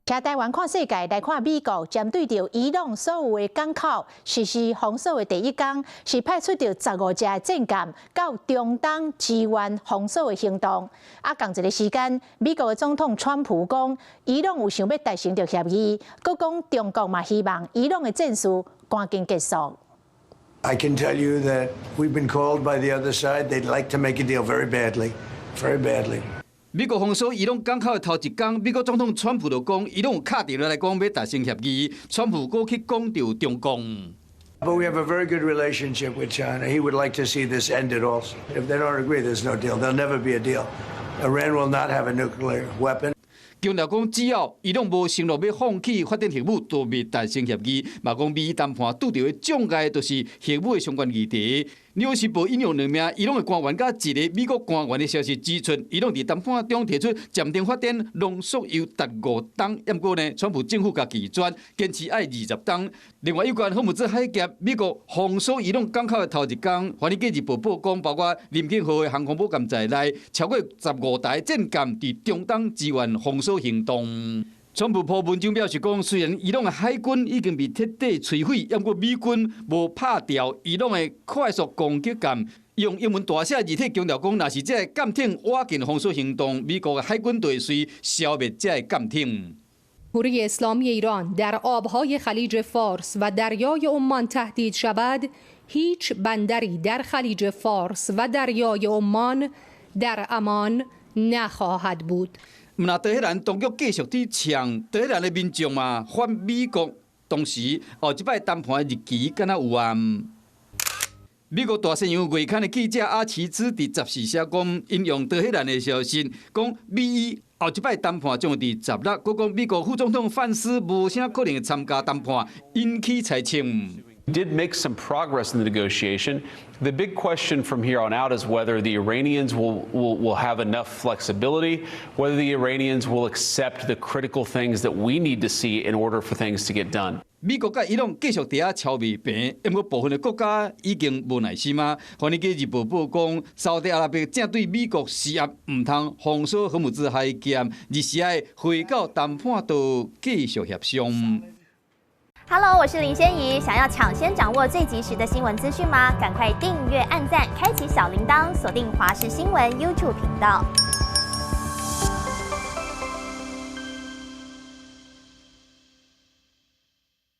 徛台灣看世界，來看美國針對著伊朗所有的港口實施封鎖的第一工，是派出著15隻戰艦到中東支援封鎖的行動。啊，仝一个時間，美國的總統川普講，伊朗有想欲達成著協議，閣講中國嘛希望伊朗的戰事趕緊結束。 I can tell you that we've been called by the other side. They'd like to make a deal very badly, very badly. 美國封鎖伊朗港口的頭一工，美國總統川普就講，伊朗有敲電話來講欲達成協議。川普閣去講著中共。 But we have a very good relationship with China. He would like to see this ended also. If they don't agree, there's no deal. There'll never be a deal. Iran will not have a nuclear weapon. 強調講，只要伊朗無承諾欲放棄發展核武，就袂達成協議。嘛講美伊談判拄著的障礙，就是核武的相關議題。紐約時報引用兩名伊朗的官員佮一个美國官員的消息指出，伊朗佇談判中提出暫停發展濃縮鈾達5冬，毋過呢，川普政府共拒絕，堅持愛20冬。另外，有關荷姆茲海峽，美國封鎖伊朗港口的頭一工，華爾街日報報講，包括林肯號的航空母艦在內，超過15台戰艦佇中東支援封鎖行動。川普鋪文章表示講，雖然伊朗的海軍已經被徹底摧毀，毋過美軍無拍掉伊朗的快速攻擊艦。用英文大寫字體強調講，若是這个艦艇倚近封鎖行動，美國的海軍就會隨消滅這个艦艇。 جمهوری اسلامی ایران در آبهای خلیج فارس و دریای عمان تهدید شود، هیچ بندری در خلیج فارس و دریای عمان در امان نخواهد بود。毋但德黑蘭當局繼續佇嗆，德黑蘭的民眾嘛反美國，同時哦，這擺談判的日期敢若有啊？美國大西洋月刊的記者阿奇茲佇14寫講，引用德黑蘭的消息，講美伊後一擺談判將會佇16，閣講美國副總統范斯無啥可能會參加談判，引起猜測。 Did make some progress in the negotiation. The big question from here on out is whether the Iranians will have enough flexibility, whether the Iranians will accept the critical things that we need to see in order for things to get done. 美國佮伊朗繼續佇遐敲袂平，毋過部分的國家已經無耐心啊。華爾街日報報講，沙特阿拉伯正對美國施壓，毋通封鎖荷姆茲海峽，而是愛回到談判桌繼續協商。 Hello，我是林仙怡。想要搶先掌握最及時的新聞資訊嗎？趕快訂閱、按讚、開啟小鈴鐺，鎖定華視新聞 YouTube 頻道。